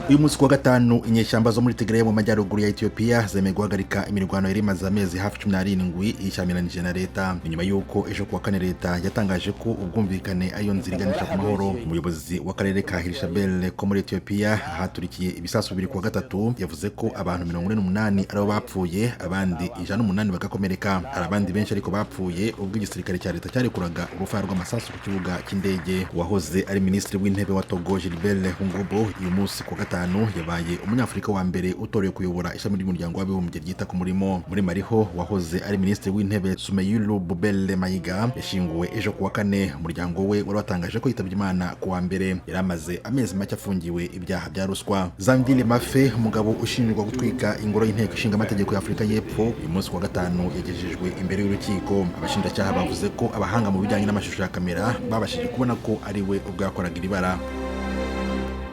Uyu munsi kuwa gatanu, inyeshyamba zo muri Tigray mu majyaruguru ya Ethiopia zemeye guhagarika imirwano yari imaze amezi hafi 17 ishyamiranyije na leta. Ni nyuma y'uko ejo kuwa kane leta yatangaje ko ubwumvikane ariyo nzira iganisha ku mahoro. Umuyobozi w'akarere ka Hirshabelle ko muri Ethiopia, ahaturikiye ibisasu bibiri kuwa gatatu, yavuze ko abantu 48 aribo bapfuye, abandi 108 bagakomereka. Hari abandi benshi ariko bapfuye ubwo igisirikare cya leta cyarekuraga urufaya rw'amasasu ku kibuga cy'indege. Uwahoze ari minisitiri w'intebe wa Togo, Gilbert Houngbo, uyu munsi kuwa gatanu yabaye umunyafurika wa mbere utorewe kuyobora ishami ry'Umuryango w'Abibumbye ryita ku murimo. Muri Mali ho, wahoze ari minisitiri w'intebe Soumeylou Boubèye Maïga yashyinguwe ejo kuwa kane. Umuryango we wari watangaje ko yitabye Imana kuwa mbere. Yari amaze amezi make afungiwe ibyaha bya ruswa. Zandile Mafe, umugabo ushinjwa gutwika ingoro y'inteko ishinga amategeko ya Afurika y'Epfo, uyu munsi kuwa gatanu yagejejwe imbere y'urukiko. Abashinjacyaha bavuze ko abahanga mu bijyanye n'amashusho ya kamera babashije kubona ko ari we ubwo yakoraga iri bara.